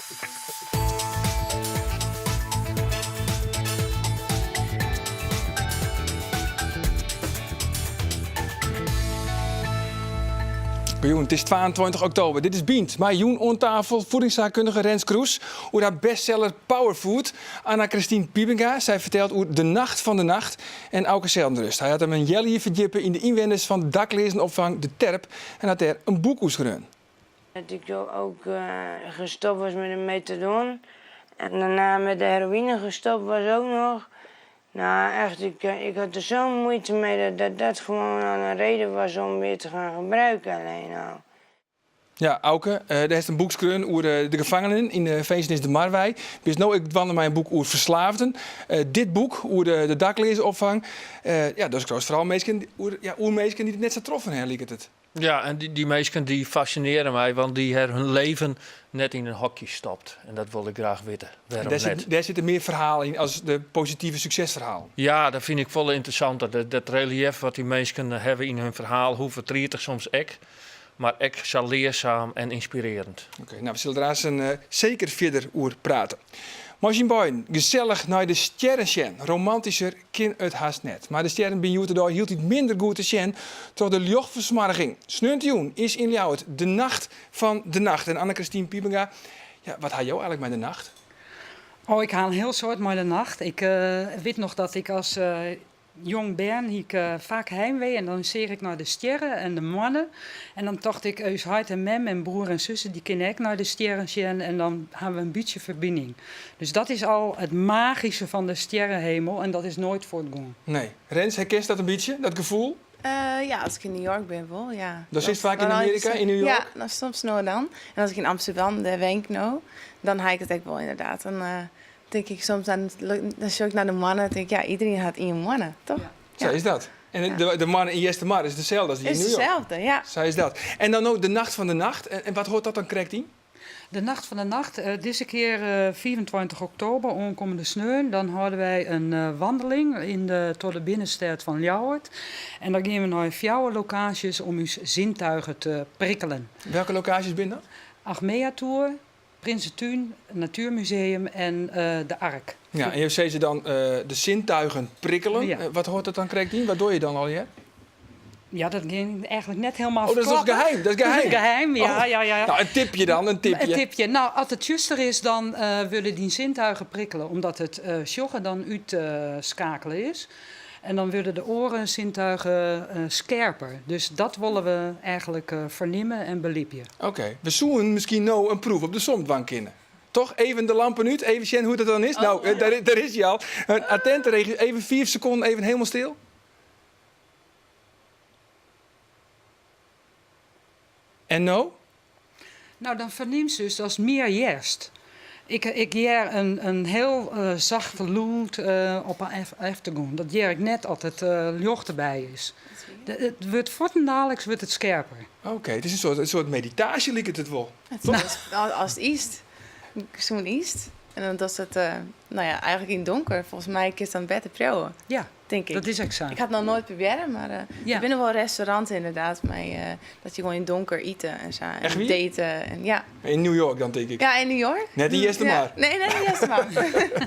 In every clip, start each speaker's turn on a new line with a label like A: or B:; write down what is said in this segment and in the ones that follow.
A: Goejûn, it is 22 oktober. Dit is Bynt. Mei jûn oan tafel fiedingssaakkundige Rens Kroes oer har bestseller Powerfood. Anna-Christine Piebenga, sy fertelt oer De Nacht fan de Nacht. En Auke Zeldenrust, hy hat him in healjier ferdjippe yn de ynwenners fan dakleazenopfang De Terp en hat dêr in boek oer skreaun.
B: Dat ik ook gestopt was met de methadon en daarna met de heroïne gestopt was ook nog. Nou echt, ik, ik had er zo'n moeite mee dat, dat dat gewoon al een reden was om weer te gaan gebruiken alleen al.
A: Ja, Auke, do hast in boek skreaun oer de gefangenen yn de finzenis De Marwei. Bist no ek dwaande mei in boek oer ferslaafden. Dit boek oer de dakleazeopfang. Ja, do skriuwst foaral minsken oer, ja, oer minsken dy't it net sa troffen ha, liket it.
C: Ja, en dy minsken dy fascinearje my, want dy ha hun leven net yn in hokje stopt. En dat wol ik graach witte, wêrom net.
A: Dêr sitte mear ferhalen yn as de positive suksesferhalen.
C: Ja, dat fyn ik folle ynteressanter. Dat reliëf wat dy minsken hawwe yn hun ferhaal, hoe fertrietich soms ek, mar ek sa learsaam en ynspirearjend.
A: Oké, no, we sille der aanst seker fierder oer prate. Mei syn beiden gesellich nei de stjerren sjen. Romantischer kin it hast net. Mar de stjerren binne hjoed-de-dei hieltyd minder goed te sjen troch de ljochtfersmoarging. Sneontejûn is yn Ljouwert de Nacht fan de Nacht. En Anne-Christine Piebenga, ja, wat ha jo eigenlik mei de nacht?
D: Oh, ik ha in hiel soad mei de nacht. Ik wit noch dat ik as jong bern hie ik faak heimwee en dan seach ik nei de stjerren en de moanne. En dan tocht ik, ús heit en mem en broer en sussen dy kinne ek nei de stjerren sjen en dan ha we in bytsje ferbining. Dus dat is al it magyske fan de stjerrehemel en dat is noait fuortgien.
A: Nee. Rens, herkenst dat in bytsje, dat gefoel?
E: Ja, as ik yn New York bin wol, ja.
A: Do sitst faak yn Amearika, yn New York?
E: Ja, no, soms no en dan. En as ik yn Amsterdam, dêr wenje ik no, dan ha ik it ek wol ynderdaad. Dan tink ik soms, dan sjoch ik nei de moanne en tink ik, ja, iderien hat ien moanne, toch?
A: Sa is dat. En de moanne yn Eastermar is deselde as dy yn New York.
E: Is deselde, ja.
A: Sa is dat. En dan no de Nacht fan de Nacht. En wat hâldt dat dan krekt yn?
D: De Nacht fan de Nacht, dizze kear 25 oktober, oankommende sneon, dan hâlde wy in wandeling yn de, troch de binnenstêd fan Ljouwert. En dan gean we nei fjouwer lokaasjes om ús zintuigen te prikkelen.
A: Welke lokaasjes binne dat?
D: Achmeatoer, Prinsetún, Natuermuseum en de Ark.
A: Ja, en jo sizze dan de sintuigen prikkelen. Wat hâldt dat dan krekt yn? Wat dogge je dan allegear?
D: Ja, dat gean ik eigentlik net hielendal
A: Oh, dat is toch geheim? Dat is geheim?
D: Geheim, ja, ja, ja.
A: No, in tipje dan, in tipje.
D: In tipje. No, as it tsjuster is, dan wurde dyn sintuigen prikkele, omdat it sjoggen dan útskeakele is. En dan wurde de oare sintuigen skerper. Dus dat wolle we eigentlik fernimme en belibje.
A: Oké, we soenen miskien no in proef op de som dwaan kinne. Toch? Even de lampen út, even sjen hoe't it dan is. No, dêr is hy al. Attinte regy, even fiif sekonden even hielendal stil. En no?
D: No, dan fernimst dus datst mear hearst. Ik, ik hear in, in hiel sacht lûd op 'e eftergrûn. Dat hear ik net as it ljocht derby is. It wurdt fuortendaliks wurdt it skerper.
A: Oké, it is in soart meditaasje liket it wol.
E: Ast ytst, sûn ytst, en dan dochst it, no ja, eigentlik yn it donker. Folgens my kinst dan better priuwe.
D: Ja.
E: Tink ik.
D: Dat is ek sa.
E: Ik ha it noch noait probearre, mar der binne wol restaurants ynderdaad mei dat je gewoan yn it donker ite en sa.
A: Echt
E: En
A: wier?
E: daten en ja.
A: Yn New York dan tink ik.
E: Ja, yn New York.
A: Net yn Eastermar.
E: Nee, net yn Eastermar.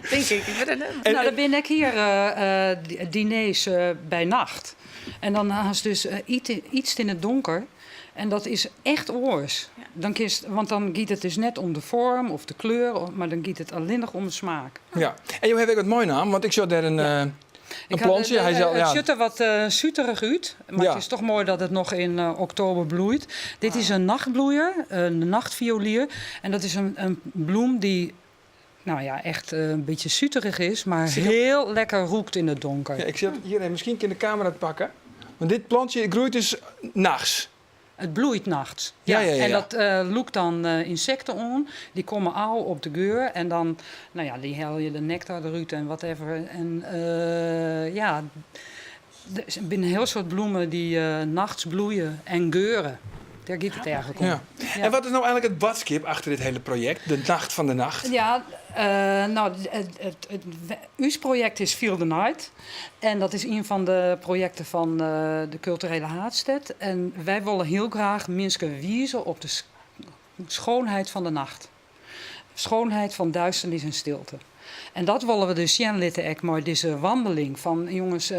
E: Tink ik. Ik wit it net.
D: No, der binne ek hjir diners by nacht. En dan hast dus ytst yn it donker. En dat is echt oars. Dan kinst, want dan giet it dus net om de foarm of de kleur, mar dan giet it allinnich om de smaak.
A: Ja, en jo hawwe ek wat meinaam, want ik sjoch dêr in, ja. in plantsje.
D: Hy it ja. sjocht der wat uh, suterich út, mar ja. it is toch moai dat it noch yn uh, oktober bloeit. Dit is in nachtbloeier, in nachtviolier. En dat is in bloem dy't nou ja, echt in bytsje suterich is, mar hiel lekker rûkt yn it donker.
A: Ja, ik sil hjir even, miskien kin de kamera it pakke. Want dit plantsje groeit dus nachts.
D: It bloeit nachts, ja. En dat lûkt dan ynsekten oan. Dy komme ôf op de geur en dan, nou ja, dy helje de nektar derút en whatever. En ja, der binne in hiel soad bloemen dy't nachts bloeie en geure. Dêr giet it eigentlik om.
A: Ja. En wat is no eigentlik it boadskip achter dit hiele projekt, de Nacht fan de Nacht?
D: Ja, no, ús projekt is Feel the Night. En dat is ien fan de projekten fan de Kulturele Haadstêd. En wy wolle hiel graach minsken wize op de schoonheid fan de nacht. Schoonheid van duisternis en stilte. En dat wolle we dus sjen litte ek mei dizze wandeling. Fan jonges,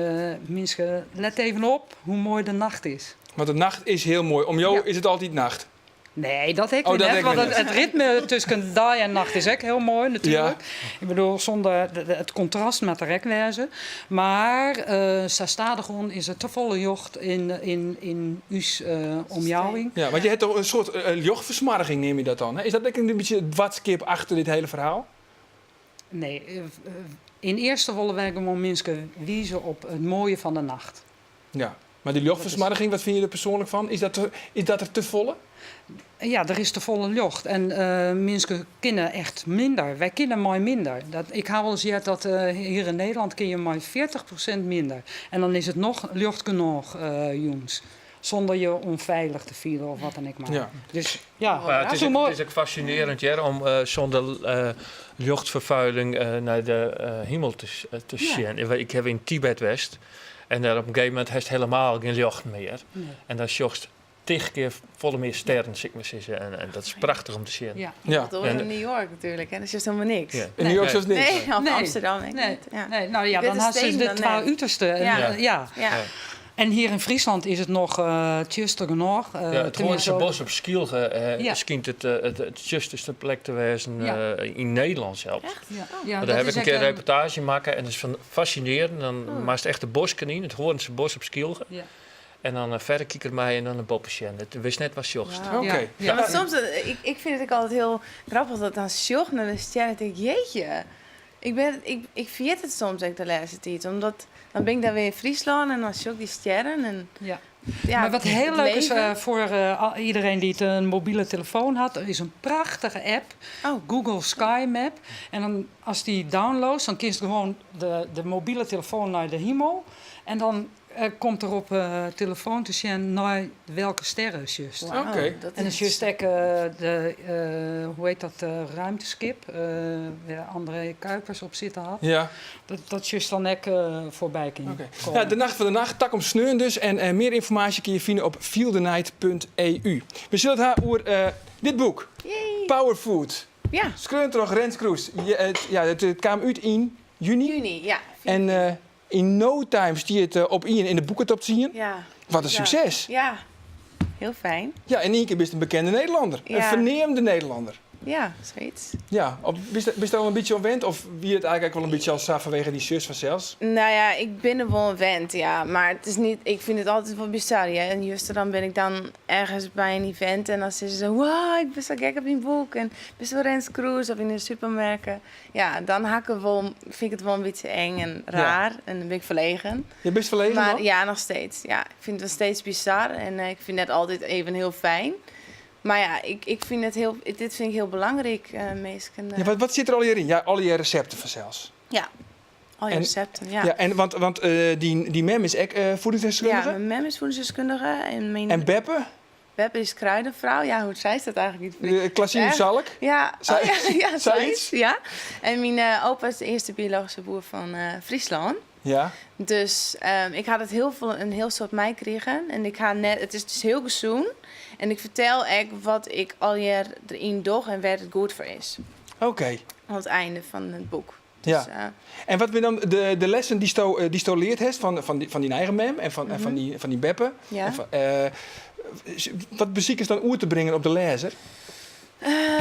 D: minsken, let even op hoe moai de nacht is.
A: Want de nacht is hiel moai. Om jo is it altyd nacht.
D: Nee, dat ek
A: Oh,
D: wer
A: dat
D: net.
A: ek wer
D: Want
A: net.
D: it ritme tusken dei en nacht is ek hiel moai natuerlik. Ik bedoel, sûnder it kontrast moat der ek wêze. Mar sa stadichoan is der te folle ljocht yn ús omjouwing.
A: Ja, want je ha toch in soart ljochtfersmoarging, neame je dat dan? Hè? Is dat ek in bytsje it boadskip achter dit hiele ferhaal?
D: Nee, yn earste wolle wy gewoan minsken wize op it moaie fan de nacht.
A: Ja, mar dy ljochtfersmoarging, wat fine je der persoanlik fan? Is dat der te folle?
D: Ja, der is te folle ljocht en minsken kinne echt minder. Wy kinne mei minder. Dat, ik ha wolris heard dat hjir yn Nederlân kin je mei 40% minder. En dan is it noch ljocht genôch jûns. Sûnder je ûnfeilich te fielen of wat dan ek mar. Dus ja,
C: Maar het is,
D: zo
C: ook,
D: moai.
C: het is ook fascinerend hear, om sûnder ljochtferfuiling nei de himel te sjen. Ik ha yn Tibet west en dêr op in gegeven momint hast hielendal gjin ljocht mear.
D: Nee.
C: En dan sjochst tig kear folle mear sterren, sil ik mar sizze. En dat is prachtich om te sjen.
A: Ja.
E: Dat hoort in New York natuerlik, hè? Dat is just hielendal niks.
A: In New York is niks.
E: Nee, of
D: Nee.
E: Amsterdam. Ik
D: Nee.
E: niet. Ja.
D: Nee, nou ja,
E: Dit
D: dan
E: is
D: hast ze
E: steden
D: de
E: dan
D: twa
E: net.
D: utersten. Ja. En hier yn Fryslân is it noch tsjuster genôch.
C: Ja, it
D: tenminste
C: Hoornse
D: ook-
C: Bos op Skylge skynt it tsjusterste plek te wêzen yn Nederlân sels.
E: Echt?
D: Ja.
E: Oh.
D: Ja,
C: Mar
D: dat
C: dêr ha
D: is
C: ik in
D: ek
C: kear in reportaazje makke en dat is fan fascinearjend. Dan moatst echt de bosken yn, it Hoornse Bos op Skylge. En dan in ferrekiker mei en dan nei boppe sjen. It wist net wat sjochst.
E: Wauw.
A: Oké.
D: Ja.
E: Maar soms, ik vind het ook altijd heel grappig dat dan sjoch nei de stjerren en denk ik, jeetje. Ik ferjit it soms ek de lêste tiid. Omdat dan bin ik dêr wer yn Fryslân en dan sjoch ik dy stjerren. En, ja,
D: Maar wat heel
E: het
D: leuk is
E: leven.
D: foar iedereen dy't in mobile telefoan hat, is in prachtige app, Google Sky Map. En dan, ast dy downloadst, dan kinst gewoan de mobile telefoan nei de himel. En dan komt der op de telefoan te sjen nei welke sterren sjochst.
E: Wauw, dat
D: En dan
E: is
D: sjochst ek de, hoe heet dat, ruimteskip, wêr't André Kuipers op sitten hat. Dat sjochst dan ek foarby kin komme.
A: Ja, de Nacht fan de Nacht, takom sneon dus. En mear ynformaasje kinne je fine op feelthenight.eu. We sille it ha oer dit boek,
E: Yay.
A: Power Food. Skreaun troch Rens Kroes. Ja, it kaam út yn juny.
E: Juny, ja.
A: En yn no time stie it op ien yn de boeketop 10. Wat in sukses.
E: Ja, hiel fijn.
A: Ja, yn ien kear bist in bekende Nederlanner. In ferneamde Nederlanner.
E: Ja, sayts.
A: Ja, of bist der al in bytsje oan wend? Of wie it eigentlik wol in bytsje al sa fanwege dy sus fansels?
E: Nou ja, ik bin der wol oan wend, ja. Mar it is net, ik fyn it altyd wol bizar, ja. En juster dan bin ik dan ergens by in event en dan sizze se, wow, ik bin sa gek op dyn boek. En bist wol Rens Kroes of yn de supermerken. Ja, dan ha ik wol, fyn ik it wol in bytsje eng en raar. En dan bin ik ferlegen.
A: Je bist ferlegen
E: Maar
A: dan?
E: ja, noch steeds. Ja, ik fyn it noch steeds bizar en ik fyn it net altyd even hiel fijn. Mar ja, ik fyn it hiel, dit fyn ik hiel belangryk, minsken.
A: Ja, wat sit der allegear yn? Ja, allegear resepten fansels.
E: Ja, al je recepten, ja.
A: Ja, en want dy mem is ek voedingsdeskundige?
E: Ja, myn mem is voedingsdeskundige. En myn
A: En Beppe?
E: Beppe is kruidenvrouw. Ja, hoe sei dat eigentlik?
A: De Klasien
E: Echt?
A: Zalk?
E: Ja, oh, ja, ja,
A: Zoiets?
E: zoiets, ja. En myn opa is de earste biologyske boer fan Fryslân. Dus ik ha it hiel folle, in hiel soad meikrigen. En ik ha net, it is dus hiel gesûn. En ik fertel ek wat ik allegear deryn doch en wêr't it goed foar is. Oan it ein fan it boek. Dus,
A: En wat binne dan de lessen dy'tsto leard hast fan dyn eigen mem en fan dy beppe? En fan, wat besikest dan oer te bringen op de lêzer?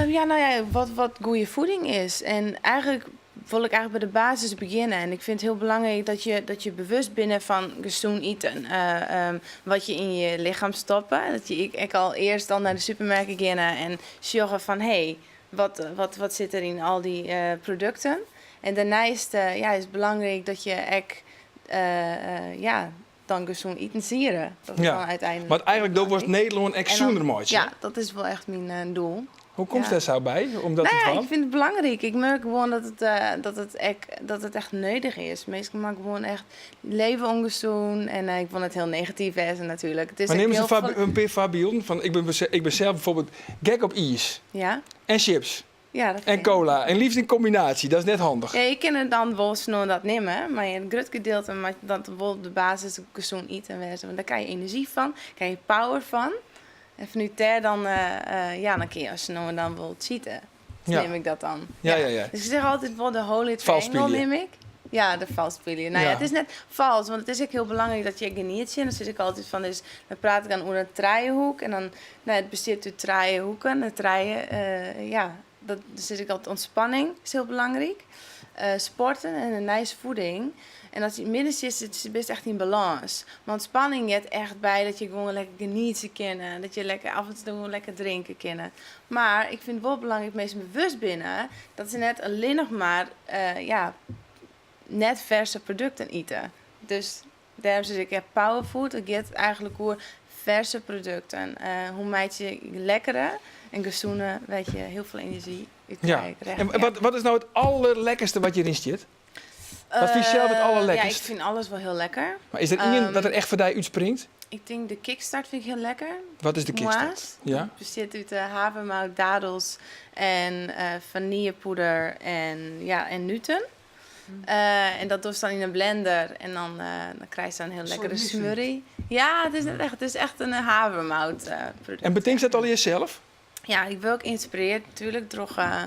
E: Ja, nou ja, wat goede voeding is. En eigentlik wol ik eigentlik by de basis begjinne. En ik fyn it hiel belangryk dat je bewust binne fan gesûn iten. Wat je yn je lichem stoppe. Dat je ek al earst dan nei de supermerk gean en sjogge fan, hé, hey, wat sit der yn al dy produkten? En dêrneist ja, is it belangryk dat je ek ja, dan gesûn iten siede. Dat is dan úteinlik
A: Want eigentlik do wolst Nederlân ek
E: En dan
A: sûner meitsje.
E: Ja, dat is wol echt myn doel.
A: Hoe komst dêr sa by om dat
E: Nou
A: te
E: ja,
A: dwaan?
E: ik fyn it belangryk. Ik merk gewoan dat it echt nedich is. Minsken meitsje gewoan echt leve ûngesûn. En ik wol net hiel negatyf wêze natuerlik. It is
A: Mar
E: ek
A: nim ris
E: hiel
A: in pear foarbylden. Fan, ik bin sels byfoarbyld gek op iis. En chips.
E: Ja, dat
A: En
E: fyn ik.
A: cola. En leafst yn kombinaasje. Dat is net handich.
E: Ja, je kinne dan wol snel dat nimme, mar in grut gedeelte moat dat wol op de basis gesûn iten wêze. Want dêr krije je enerzjy fan, krije je power fan. En fanút dêr dan, ja, dan kinne je snel dan wol cheaten.
A: Ja.
E: Neam ik dat dan.
A: Ja, ja, ja.
E: Dus ik zeg altyd wol de Holy
A: Falsk
E: Triangle
A: spylje.
E: neam ik. Ja, de falsk spylje. Nou ja,
A: Ja.
E: it is net falsk, want it is ek hiel belangryk dat je genietsje. En dan sis ik altyd fan, dus, dan praat ik dan oer in trijehoek. En dan, nou, it bestiet út trije hoeken. De trije, eh, ja, dat dan sis ik altyd ontspanning is hiel belangryk. Eh, sporten en in nice voeding. En as je yn it midden sit, sit bist echt yn balâns. Want ontspanning heart echt by dat je gewoan lekker genietsje kinne. Dat je lekker af en toe gewoan lekker drinke kinne. Mar ik fyn it wol belangryk dat minsken bewust binne dat se net allinnich mar eh, ja, net ferske produkten ite. Dus dêrom sis ik, ja, powerfood, it giet eigentlik oer ferske produkten. Eh, hoe meitsje je lekkere en gesûne, wêr't je hiel folle enerzjy út
A: Ja.
E: krije.
A: En wat is no it allerlekkerste wat hjiryn stiet? Wat fynst sels it
E: Eh, Ja,
A: allerlekkerst?
E: ik fyn alles wol hiel lekker.
A: Mar is der ien dat
E: Ehm,
A: der echt foar dy útspringt?
E: Ik tink de kickstart fyn ik hiel lekker.
A: Wat is de kickstart?
E: Moarns.
A: Ja.
E: Bestiet út uh, havermout, dadels en eh vanillepoeder en, ja, en nuten. Eh, en dat doe je dan in een blender en dan, eh, dan krijg je dan een heel
D: Een soort
E: lekkere
D: muesli.
E: smurrie. Ja, het is, net echt, het is echt een havermout eh, product.
A: En betinkt dat al jezelf?
E: Ja, ik ben ook geïnspireerd natuurlijk door, eh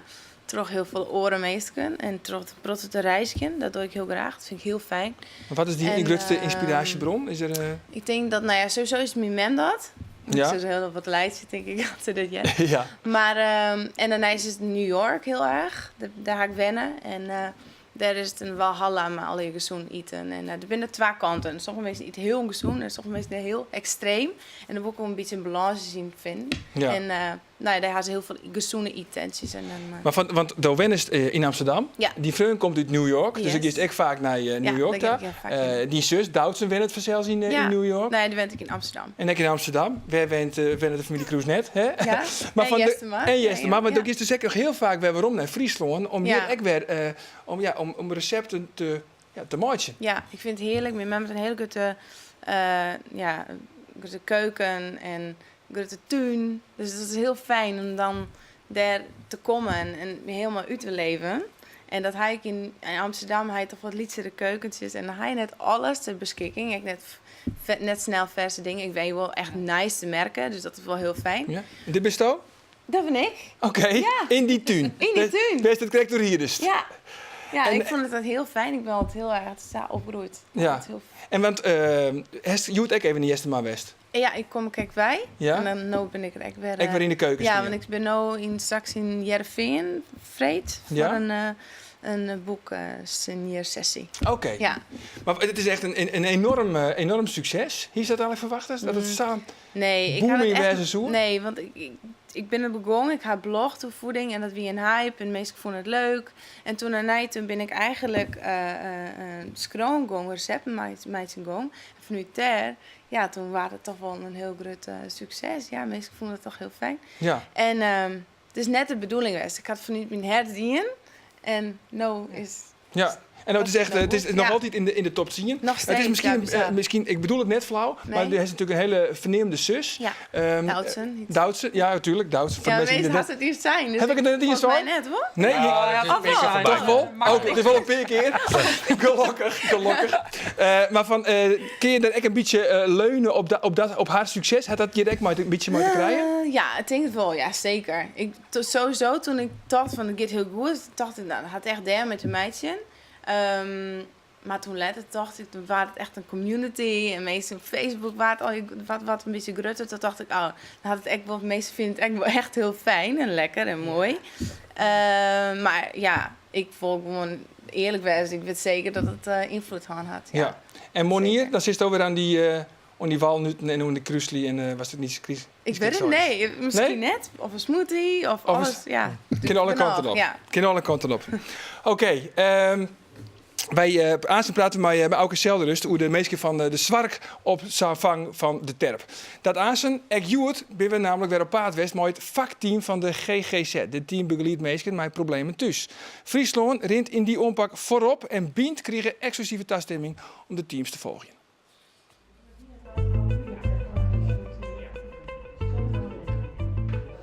E: door heel veel oren meesken en door het protte te reizen. Dat doe ik heel graag, dat vind ik heel fijn.
A: Maar wat is die
E: En,
A: grootste
E: ehm,
A: inspiratiebron? Is er, eh,
E: Ik denk dat, nou ja, sowieso is mijn mem dat.
A: Ja.
E: Ik zit heel op het lijstje, denk ik altijd dat ja.
A: ja.
E: Maar, ehm, en daarna is het New York heel erg. Daar ga ik wennen. En eh, daar is het een walhalla met alle gezond eten. En eh, er zijn er twee kanten. Sommige mensen eten heel gezond en sommige mensen heel extreem. En dan moet ik wel een beetje een balans zien vinden.
A: Ja.
E: En eh, nou ja, daar hebben ze heel veel gezonde eettentjes. En dan, eh,
A: Maar van, want do wennest eh, in Amsterdam.
E: Ja.
A: Dy freon komt út New York. Dus
E: Yes.
A: ik giest ek faak nei eh, New
E: Ja,
A: York
E: daar
A: ta.
E: ga ik heel vaak
A: Eh,
E: heen.
A: dyn sus, Doutzen, wennet fansels yn, eh,
E: Ja.
A: yn New York.
E: Nee, die ben ik in Amsterdam.
A: En ek yn Amsterdam. Wêr wennet, eh, wennet de famylje Kroes net? Hè?
E: Ja.
A: Maar
E: en
A: fan de-
E: Eastermar.
A: En Eastermar. Maar
E: Ja.
A: do giest dus ek noch hiel faak wer werom nei Fryslân. Om
E: Ja.
A: hjir ek wer eh, om, ja, om resepten te, ja, te meitsjen.
E: Ja, ik vind het heerlijk. Mijn mem hat in hiele grutte, eh, ja, grutte keuken en grutte tún. Dus dat is hiel fijn om dan dêr te kommen en hielendal út te leven. En dat ha ik yn, yn Amsterdam, ha je toch wat lytsere keukentsjes en dan ha je net alles ter beskikking. Ik net, net snel ferske dingen. Ik weet wol echt nice te merken, dus dat is wol hiel fijn.
A: Ja. En dit bisto?
E: Dat ben ik.
A: Oké,
E: Ja.
A: yn dy tún.
E: Yn dy tún.
A: Bist it krekt oerhierdest.
E: Ja. Ja,
A: En-
E: ik fûn it dat hiel fijn. Ik bin altyd hiel erch sa opgroeid.
A: Ja.
E: Altyd hiel
A: En want uh, hast hjoed ek even yn Eastermar west?
E: Ja, ik kom krekt wei.
A: Ja?
E: En dan no bin ik der ek wer.
A: Ek wer yn de keuken
E: Ja,
A: stean.
E: want ik bin no yn, straks yn Hearrenfean, freed, foar
A: Ja?
E: in, eh in boek uh, signeersessy.
A: Oké.
E: Ja.
A: Mar it is echt in enoarm, eh, enoarm sukses. Hiest dat eigenlik ferwachte? Dat it sa
E: Nee, ik ha
A: booming
E: it echt,
A: wêze soe?
E: Nee, want ik bin it begûn. Ik ha blogd oer fieding en dat wie in hype en minsken fûnen it leuk. En toen dêrnei, toen bin ik eigenlik uh, uh, skriuwen gong, resepten meitsjen gong. En fanút dêr, ja, toen waard it toch wol in hiel grut eh, sukses. Ja, minsken fûnen it toch hiel fijn.
A: Ja.
E: En ehm, it is net de bedoeling west. Ik ha it fanút myn hert dien. En no is
A: Ja. En dat is echt, het is noch
E: Ja.
A: altyd yn de top 10.
E: Noch
A: Het is
E: steeds,
A: miskien,
E: ja, bizar.
A: eh, miskien, ik bedoel it net flau,
E: Nee.
A: mar der is natuerlik in hiele ferneamde sus.
E: Ja,
A: Ehm
E: Doutzen.
A: Doutzen, ja, natuerlik. Doutzen. Foar
E: Ja,
A: de minsken
E: weet
A: dy't
E: hat it hier sein. Dus
A: Heb ik it net hier
E: volgens mij
A: sein?
E: net, hoor.
A: Nee,
C: Ja,
A: je-
C: dat is een beetje
D: wel.
C: voorbij.
A: Toch wol?
D: Maklik.
A: Ook, it is wol in pear kear. Gelokkich, gelokkich. Eh, mar fan, eh, kinne je dêr ek in bytsje eh, leune op, op, dat, op har sukses? Hat dat hjir ek mei in bytsje mei te krijen?
E: Eh, ja, ik tink it wol, ja, seker. Ik, sowieso, toen ik tocht fan it giet hiel goed, tocht ik, no, dat hat echt dêrmei te meitsjen. Ehm, mar toen letter tocht ik, toen waard it echt in community en minsken op Facebook waard al wat, wat in bytsje grutter. Toen tocht ik, oh, dan hat it ek wol, minsken fine it ek wol echt hiel fijn en lekker en moai. Ehm, mar ja, ik wol gewoan earlik wêze, ik wit seker dat it eh, ynfloed hân hat. Ja.
A: Ja. En Monier,
E: Zeker.
A: dan sitst wer oan dy, eh oan dy walnuten en oan de krúsli en eh, was it net krys?
E: Ik wit it, nee, miskien
A: Nee?
E: net. Of in smoothie, of,
A: Of een
E: alles, ja.
A: Kin alle
E: Genôch,
A: kanten op.
E: Ja.
A: Kin alle kanten op. Oké, ehm, wy uh, aanst prate mei, uh, mei Auke Zeldenrust oer de minsken fan eh, de soarchopfang fan de Terp. Dat aanst, ek hjoed binne we namentlik wer op paad west mei it fakteam fan de GGZ. Dit team begeliedt minsken mei problemen thús. Fryslân rint yn dy oanpak foarop en Bynt krige eksklusive tastimming om de teams te folgjen.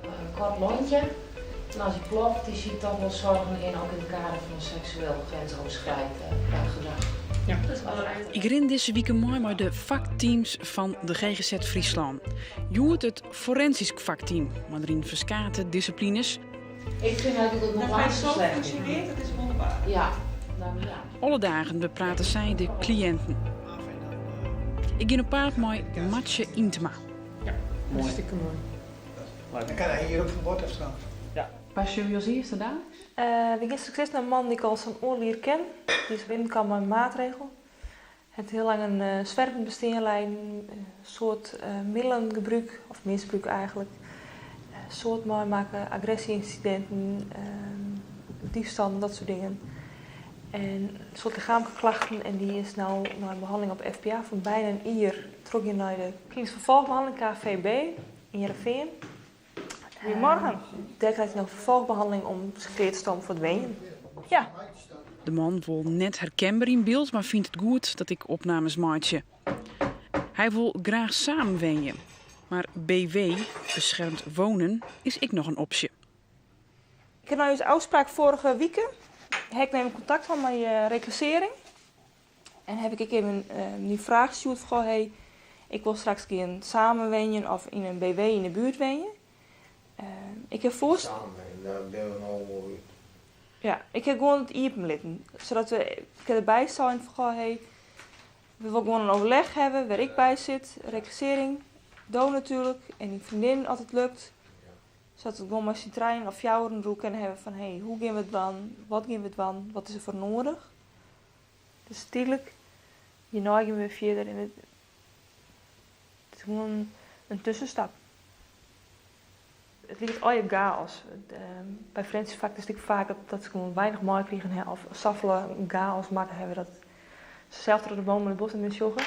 F: Een kort lontje. En als je ploft, die ziet toch wel zorgen in, ook in het kader van seksueel grensoverschrijdend eh, gedrag.
A: Ja.
F: Dat is wel echt.
D: Ik rin dizze wike mei mei de fakteams fan de GGZ Fryslân. Hjoed it forensysk fakteam, mei dêryn ferskate dissiplines.
F: Ik fyn dat it
G: Dat hy zo functioneert, dat is wonderbaar.
F: Ja, nou ja.
H: Alle dagen beprate sy de kliïnten. Ik gean op paad mei Matsje Yntema.
I: Hartstikke moai.
J: Dan kan hy hier ook fan board af trouwens.
F: Wa sjogge jo as earste daliks?
G: We gean straks nei in man dy't ik al sa'n oardel jier ken. Dy is binnenkaam mei in maatregel. Hat hiel lang in swervend bestean leiden, in soad middelengebrûk, of misbrûk eigentlik. Soad meimakke, agresje-ynsidinten, diefstallen, dat soart dingen. En in soad lichaamlike klachten en dy is no nei in behanneling op FPA fan byna in jier trochgien nei de klinyske ferfolchbehanneling, KVB, yn Hearrenfean. Goedemorgen. Dêr krijt hy no ferfolchbehanneling om sich klear te stomen foar it wenjen. Ja.
H: De man wol net herkenber yn byld, mar fynt it goed dat ik opnames meitsje. Hy wol graach samen wenje, mar BW, beschermd wonen, is ek noch in opsje.
G: Ik ha no ús ôfspraak foarige wike. Ha ik even kontakt hân mei reklassearring. En ha ik ek even myn fraach stjoerd fan goh, hey, ik wol straks gean samen wenjen of yn in BW yn de buert wenje. Ik ha foar.
J: Samen wenjen, dêr binne we no wol út.
G: Ja, ik ha gewoan it iepen litten. Sadat we, ik ha derby sein fan goh, hey, we wolle gewoan in overleg hawwe wêr ik by sit, reklassearring, do natuerlik en dyn freondin as it lukt. Sadat we gewoan mei syn trijen of fjouweren deroer kinne hawwe fan hey, hoe gean we it dwaan, wat gean we dwaan, wat is der foar noadich. Dus tydlik, hjirnei gean we wer fierder en it is gewoan in tuskenstap. It liket allegear gaos. By Frjentsjer fakt is it ek faak dat se gewoan weinich meikrigen ha of safolle gaos makke hawwe dat se sels troch de bomen it bosk net mear sjogge.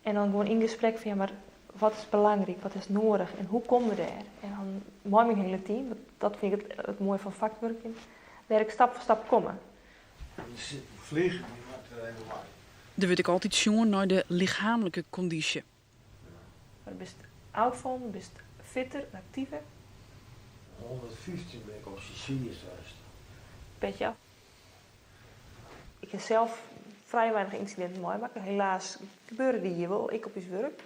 G: En dan gewoan yn gesprek fan ja, mar wat is belangryk, wat is noadich en hoe komme we dêr? En dan mei myn hiele team, want dat fyn ik it moaie fan fakwurkjen, dêr ek stap foar stap komme.
J: Vliegen, dy moat der even wei.
H: Der wurdt ek altyd sjoen nei de lichaamlike kondysje.
G: Mar bist ôffallen, bist fitter en aktiver.
J: 115 bin ik op syn swierst west.
G: Petje af. Ik ha sels frij weinich ynsidinten meimakke. Helaas gebeure dy hjir wol, ek op ús wurk.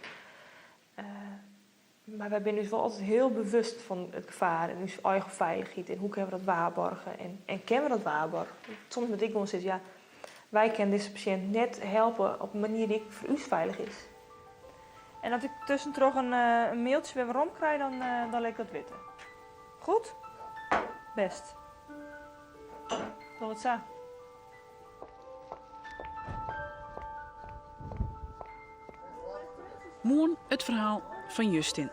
G: Mar wy binne ús wol altyd hiel bewust fan it gefaar en ús eigen feilichheid en hoe kinne we dat waarborge en, en kinne we dat waarborge. Soms moat ik gewoan sizze, ja, wy kinne dizze pasjint net helpe op in manier dy't ek foar ús feilich is. En as ik tuskentroch in mailtsje wer werom krij, dan, dan lit ik dat witte. Goed? Bêst. Dogge we it sa.
H: Moarn it ferhaal fan Justin.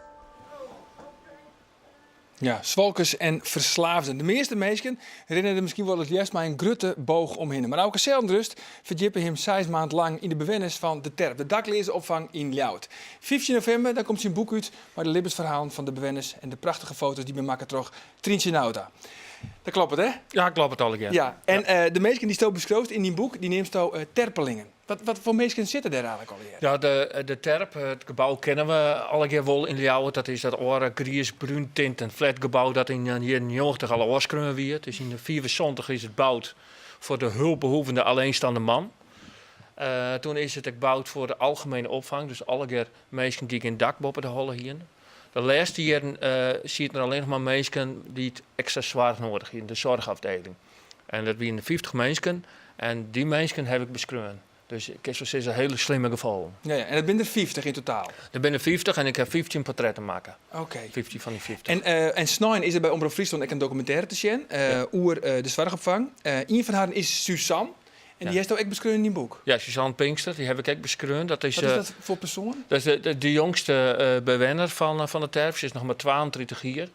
A: Ja, swalkers en ferslaafden. De measte minsken rinne der miskien wol it leafst mei in grutte boach omhinne. Mar Auke Zeldenrust ferdjippe him seis maand lang yn de bewenners fan De Terp, de dakleaze-opfang yn Ljouwert. 15 novimber dan komt syn boek út mei de libbensferhalen fan de bewenners en de prachtige foto's dy't binne makke troch Tryntsje Nauta. Dat kloppet, hè?
C: Ja, kloppet allegear.
A: Ja, en ja. De minsken dy'tsto beskriuwst yn dyn boek, dy neamsto terpelingen. Wat, wat foar minsken sitte dêr eigentlik allegear?
C: Ja, de Terp, it gebou kenne we allegear wol yn Ljouwert. Dat is dat âlde griis-brún tinten flatgebou dat yn de jierren 90 al ôfskreaun wie. It is yn de 75 is it boud foar de hulpbehoevende alleenstaande man. Toen is it ek boud foar de algemene opfang, dus allegear minsken dy't gjin dak boppe de holle hiene. De lêste jierren sieten der allinnich mar minsken dy't ekstra soarch noadich hiene, de soarchafdeling. En dat wiene 50 minsken en dy minsken haw ik beskreaun. Dus ik kin sa sizze hiele slimme gefallen.
A: Ja, ja. En it binne der 50 yn totaal?
C: Der binne 50 en ik haw 15 portretten makke.
A: Oké.
C: 15 fan dy 50.
A: En snein is der by Omrop Fryslân ek in dokumintêre te sjen oer de soarchopfang. Ien fan harren is Suzanne. En dy hasto ek beskreaun yn dyn boek?
C: Ja, Suzanne Pinkster, dy haw ik ek beskreaun. Dat is,
A: Wat is dat foar persoan?
C: Dat is de jongste bewenner fan de terp. Se is noch mar 32 jier.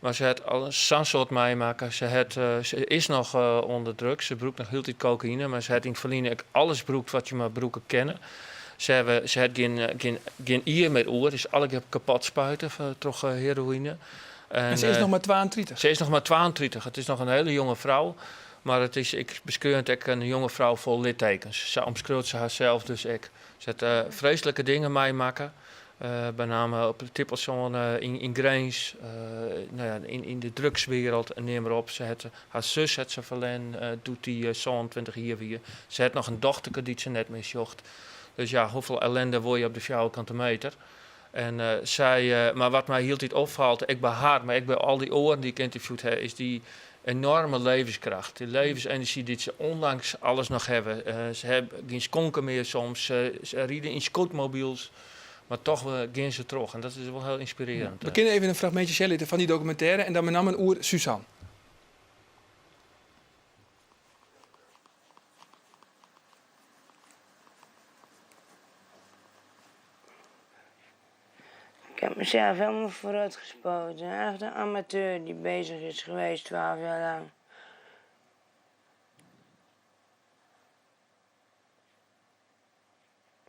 C: Mar se hat al sa'n soad meimakke. Se hat, se is noch ûnder drugs. Se brûkt noch hieltyd kokaïne, mar se hat yn it ferline ek alles brûkt wat je mar brûke kinne. Se hawwe, se hat gjin, gjin, gjin ier mear oer. Is allegear kapot spuite troch heroïne.
A: En se is noch mar 32?
C: Se is noch mar 32. It is noch in hiele jonge frou. Mar it is, ik beskreau it ek, in jonge frou fol littekens. Sa omskriuwt se harsels dus ek. Se hat freeslike dingen meimakke. Benammen op de tippelzone yn Grins, no ja, yn de drugswereld en neam mar op. Se hat, har sus hat se ferlern doe't dy 27 jier wie. Se hat noch in dochterke dy't se net mear sjocht. Dus ja, hoefolle ellende wol je op de fjouwerkante meter? En sy, mar wat my hieltyd opfalt, ek by har, mar ek by al dy oaren dy't ik ynterviewd ha, is dy enoarme levenskracht. Dy levensenerzjy dy't se ûndanks alles noch hawwe. Se hawwe gjin skonken mear soms, se ride yn scootmobiels, mar toch gean se troch. En dat is wol hiel ynspirearjend.
A: We kinne even in fragmintsje sjen litte fan dy dokumintêre en dan benammen oer Suzanne.
B: Ik heb mezelf helemaal verrot gespoten. Echt een amateur die bezig is geweest 12 jaar lang.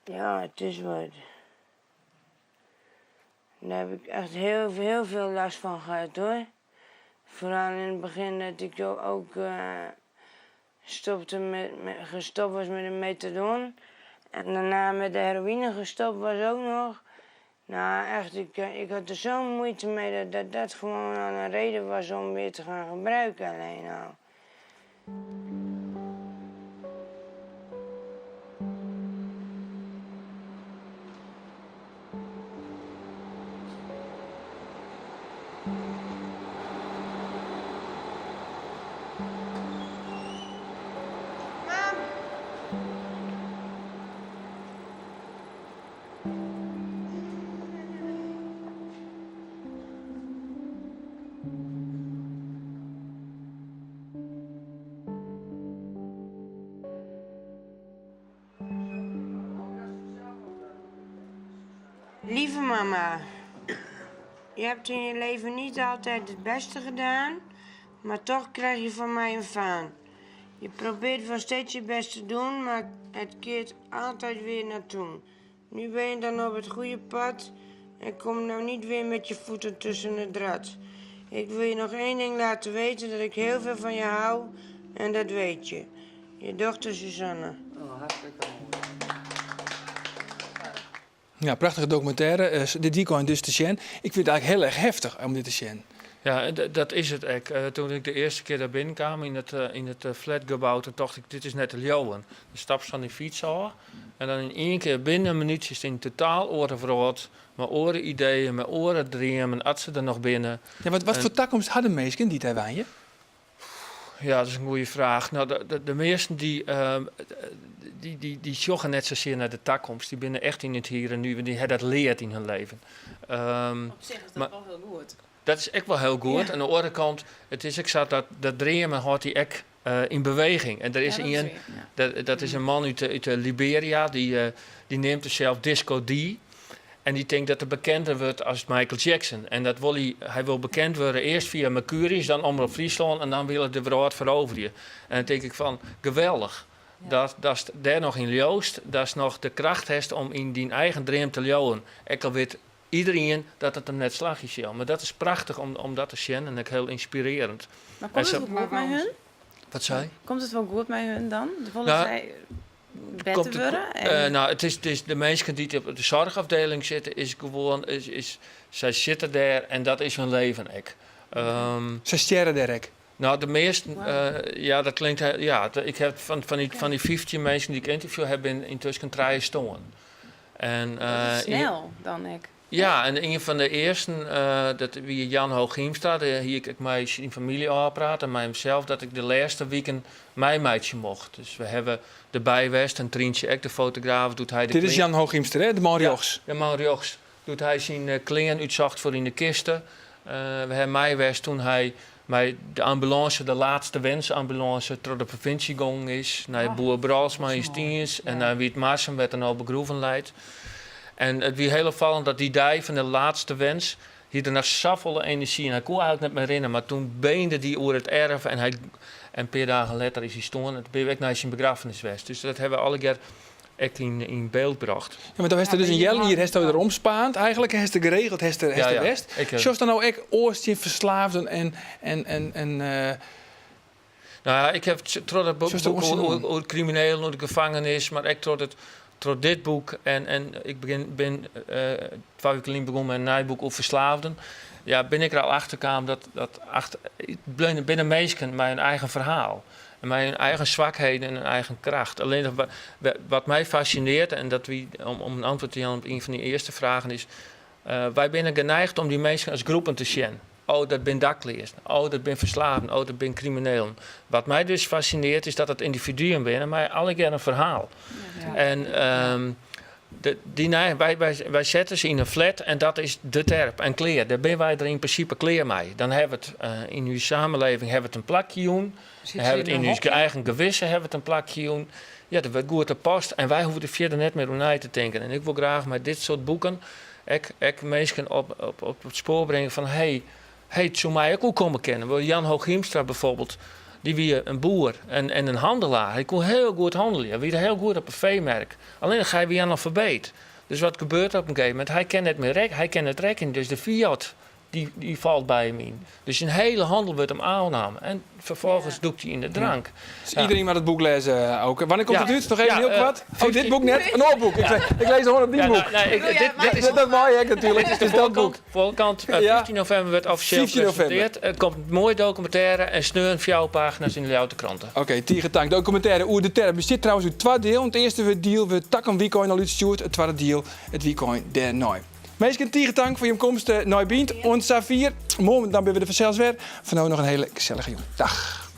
B: Ja, het is wat. Daar heb ik echt heel, heel veel last van gehad hoor. Vooral in het begin dat ik ook stopte met, met, gestopt was met de methadon. En daarna met de heroïne gestopt was ook nog. Nou, echt, ik, ik had er zo'n moeite mee dat, dat dat gewoon al een reden was om weer te gaan gebruiken alleen al. Lieve mama, je hebt in je leven niet altijd het beste gedaan, maar toch krijg je van mij een vaan. Je probeert wel steeds je best te doen, maar het keert altijd weer naar toen. Nu ben je dan op het goede pad en kom nou niet weer met je voeten tussen het draad. Ik wil je nog één ding laten weten, dat ik heel veel van je hou en dat weet je. Je dochter Suzanne.
I: Oh, hartstikke mooi.
A: Ja, prachtige dokumintêre. Uh, dit weekend dus te sjen. Ik vind het eigenlijk heel erg heftich om dit te sjen.
C: Ja, dat is it ek. Uh, toen ik de earste kear dêr binnenkaam yn it flatgebou, toen tocht ik, dit is net te leauwen. Dan stapst fan dy fyts ôf en dan yn ien kear binnen in minútsje is it in totaal oare wrâld, mei oare ideeën, mei oare dreamen, as se der noch binne.
A: Ja, wat foar takomst ha de minsken dy't dêr wenje?
C: Ja, dat is in goede fraach. No, de measten dy, dy sjogge net sasear nei de takomst. Dy binne echt yn it hier en nu, want dy ha dat leard yn hun leven.
E: Op sich is dat wol hiel goed.
C: Dat is ek wol hiel goed. Oan de oare kant, it is ek sa dat dat dreamen hâldt dy ek yn beweging. En der is ien, dat is in man út Liberia, dy neamt himsels Disco D. En dy tinkt dat er bekender wurdt as Michael Jackson. En dat wol hy, hy wol bekend wurde earst fia Mercurius, dan Omrop Fryslân en dan wil er de wrâld feroverje. En dan tink ik fan, geweldich. Dat, datst dêr noch yn leaust, datst noch de kracht hast om yn dyn eigen dream te leauwen. Ek al wit iderien dat it him net slagje sil. Mar dat is prachtich om dat te sjen en ek hiel ynspirearjend.
E: Mar komt it wol goed mei hun?
C: Wat sei?
E: Komt it wol goed mei hun dan? Wolle sy better wurde?
C: En... No, it is de minsken dy't op de soarchôfdieling sitte, is gewoan, is, sy sitte dêr en dat is hun leven ek.
A: Sy stjerre dêr ek?
C: No, de measten, ja, dat klinkt, ja, ik ha fan dy 15 minsken dy't ik ynterviewd ha, binne yntusken trije stoarn.
E: En, dat is snel dan ek.
C: Ja, en ien fan de earsten, dat wie Jan Hooghiemstra. Dêr hie ik ek mei syn famylje ôfpraat en mei himsels dat ik de lêste wiken meimeitsje mocht. Dus we hawwe derby west en Tryntsje ek, de fotograaf, doe't hy de
A: Dit is Jan Hooghiemstra, hè? De man rjochts.
C: Ja, de man rjochts. Doe't hy syn klean útsocht foar yn de kiste. We hawwe mei west toen hy mei de ambulânse, de laatste wens-ambulânse, troch de provinsje gongen is. Nei boer Brolsma yn Stiens en nei Wytmarsum, wêr't er no begroeven leit. En it wie hiel opfallend dat dy dei fan de laatste wens hie er noch safolle enerzjy en hy koe eigenlik net mear rinne, mar toen beende dy oer it erf en hy en in pear dagen letter is hy stoarn en toen binne we ek nei syn begraffenis west. Dus dat hawwe we allegear ek yn byld brocht.
A: Ja, mar do hast der dus in healjier hast der omspaand eigenlik, hast der geregeld, hast der, hast der west. Sjochst dan no ek oars tsjin ferslaafden en
C: No ja, ik ha troch dat boek oer kriminelen, oer de gefangenis, mar ek troch dit boek en ik bin twa wiken lyn begûn mei in nij boek oer ferslaafden, ja, bin ik der al achter kaam dat achter, it binne minsken mei in eigen ferhaal. En mei hun eigen swakheden en hun eigen kracht. Allinnich wat my fascinearret, en dat wie om in antwurd te jaan op ien fan dy earste fragen, is. Wy binne geneigd om dy minsken as groepen te sjen. Oh, dat binne dakleazen. Oh, dat binne ferslaafden. Oh, dat binne kriminelen. Wat my dus fassinearret is dat it yndividuen binne mei allegear in ferhaal. En de, dy, wy, wy, wy sette se yn in flat en dat is de terp en klear. Dêr binne wy der yn prinsipe klear mei. Dan hawwe we it uh, yn ús samenleving hawwe we it in plakje jûn. Dan hawwe we it yn ús eigen gewisse hawwe we it in plakje jûn. Ja, der wurdt goed op past en wy hoege der fierder net mear oer nei te tinken. En ik wol graach mei dit soart boeken ek, ek minsken op, op, op it spoar bringe fan hey, hey, it soe my ek oerkomme kinne. Jan Hooghiemstra bijvoorbeeld, dy wie in boer en, en in handelaar. Hy koe hiel goed hannelje, hy wie hiel goed op 'e feemerk. Allinnich hy wie analfabeet. Dus wat gebeurt der op in gegeven momint? Hy kin net mear hy kin net rekkenje, dus de fiat dy, dy falt by him yn. Dus syn hiele hannel wurdt him ôfnaam en ferfolgens dûkt hy yn de drank.
A: Dus iderien moat it boek lêze, Auke. Wannear komt it út? Noch even hiel koart. Oh, dit boek net? In oar boek. Ik, ik lês gewoan op dyn boek.
C: Nee, ik, dit, dit is,
A: dat mei ek natuerlik.
C: Dit is de voorkant. Voorkant. 15 novimber wurdt offisjeel presintearre. Der komt in moaie dokumintêre en sneon fjouwer pagina's yn de Ljouwerter Krante.
A: Oké, tige tank. Dokumintêre oer de terp bestiet trouwens út twa dielen. It earste diel wurdt takom wykein al útstjoerd, it twadde diel it wykein dêrnei. Minsken, tige tank foar jim komst nei Bynt. Oant safier. Moarn dan binne we der fansels wer. Foar no noch in hiele gesellige jûn. Dag.